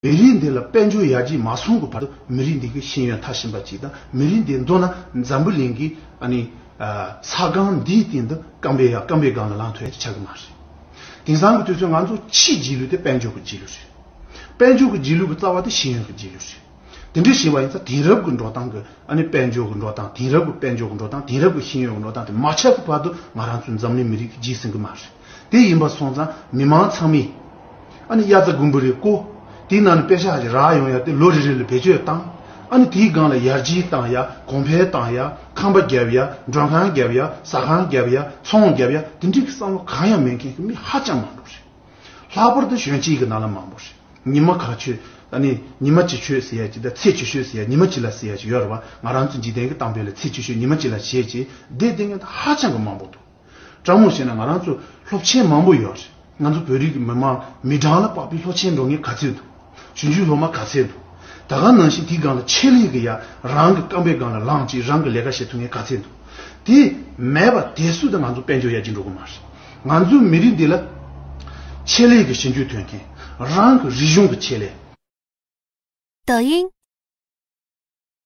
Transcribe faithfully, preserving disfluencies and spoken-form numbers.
མི་རིགས་འདི་ལ་དཔལ་འབྱོར་ཡར་རྒྱས་མ་སོང་གི་བར་དུ་མི་རིགས་འདི་གི་ཤེས་ཡོན་མཐར་ཕྱིན་པ་ཅིག་དང་། མི་རིགས་འདི་མདོར་ན་འཛམ་བུ་གླིང་གི་ཨ་ནི་ས་སྒང་འདིའི་སྟེང་དུ་རྐང་པའི་ཡ་རྐང་པའི་སྒང་ལ་ལངས་ཐུབ་ཡ་ཅིག་ཆགས་ཀྱི་མ་རེད། དེང་སང་གི་དུས་ཚོད་ང་ཚོ་ཕྱིའི་རྗེས་ལུས་དེ་དཔལ་འབྱོར་གྱི་རྗེས་ལུས་རེད། དཔལ་འབྱོར་གྱི་རྗེས་ལུས་ཀྱི་རྩ་བ་དེ་ཤེས་ཡོན་གྱི་རྗེས་ལུས་རེད། དེ་འདྲ་བྱས་པ་ཡིན་ཙང་དེང་རབས་ཀྱི་འགྲོ་སྟངས་ཀྱི་ཨ་ནི་དཔལ་འབྱོར་གྱི་འགྲོ་སྟངས། དེང་རབས་ཀྱི་དཔལ་འབྱོར་གྱི་འགྲོ་སྟངས། དེང་རབས་ཀྱི་ཤེས་ཡོན་གྱི་འགྲོ་སྟངས་དེ་མ་ཆགས་ཀྱི་བར་དུ་ང་རང་ཚོའི་འཛམ་གླིང་མི་རིགས་ཀྱི་རྗེས་ཟིན་གྱི་མ་རེད། དེ་ཡིན་པ་སོང་ཙང་མི་མང་ཚང་མས་ཨ་ནི་དབྱར་རྩྭ་དགུན་འབུ་རེ་བརྐོ། དེའི་ནང་ནས་པེ་ཤག་ཅིག་རག་ཡོང་ཡ་དེ་ལོ་རེ་རེ་ལ་བེད་སྤྱོད་བཏང་། ཨ་ནི་དེའི་སྒང་ལ་ཡར་རྒྱས་བཏང་ཡ། གོང་འཕེལ་བཏང་ཡ། ཁང་པ་བརྒྱབ་ཡ། མགྲོན་ཁང་བརྒྱབ་ཡ། ཟ་ཁང་བརྒྱབ་ཡ། ཚོང་བརྒྱབ་ཡ། དེ་འདྲའི་བསམ་བློ་གང་ཡང་མེད་མཁན་གྱི་མི་ཧ་ཅང་མང་པོ་རེད། ལྷག་པར་དུ་གཞོན་སྐྱེས་ཀྱི་ནང་ལ་མང་པོ་རེད། ཉི་མ་ག་ཆོད། ཨ་ནི་ཉི་མ་གཅིག་ཆོད་ཟེར་ཡ་ཅིག་དང་། ཚེ་གཅིག་ཤོད་ཟེར་ཡ། ཉི་མ་གཅིག་ལ་ཟེར་ཡ་ཅིག་ཡོད་རེད་བ། ང་རང་ཚོ་འཇིག་རྟེན་གྱི་གཏམ་དཔེ་ལ་ཚེ་གཅིག་ཤོད་ཉི་མ་གཅིག་ལ་བྱེད་ཅེས་བསྡད་བསྡད་མཁན་དེ་ཧ་ཅང་གི་མང་པོ་འདུག་དྲང་མོ་བཤད་ན་ང་རང་ཚོ་སློབ་ཆེན་མང་པོ་ཡོད་རེད། ང་ཚོ་བོད་རིགས་ཀྱི་མི་མང་མི་གྲངས་ལ་དཔག་པའི་སློབ་ཆེན་འགྲོ་མཁན་ག་ཚོད་འདུག་ཞིབ་འཇུག་སློབ་མ་ག་ཚོད་འདུག་ད་ག་ནང་བཞིན་དེའི་སྒང་ལ་ཆེད་ལས་ཀྱི་ཡ་རང་གི་རྐང་པའི་སྒང་ལ་ལངས་ཅིག་རང་གི་ལས་ཀ་བྱེད་ཐུབ་མཁན་ག་ཚོད་འདུག་དེ་མེད་པ་དེ་སུ་དང་ང་ཚོ་དཔལ་འབྱོར་ཡར་རྒྱས་འགྲོ་གི་མ་རེད། ང་ཚོའི་མི་རིགས་འདི་ལ་ཆེད་ལས་ཀྱི་ཞིབ་འཇུག་ཐོན་མཁན། རང་གི་རིག་གཞུང་གི་ཆེད་ལས། 抖音，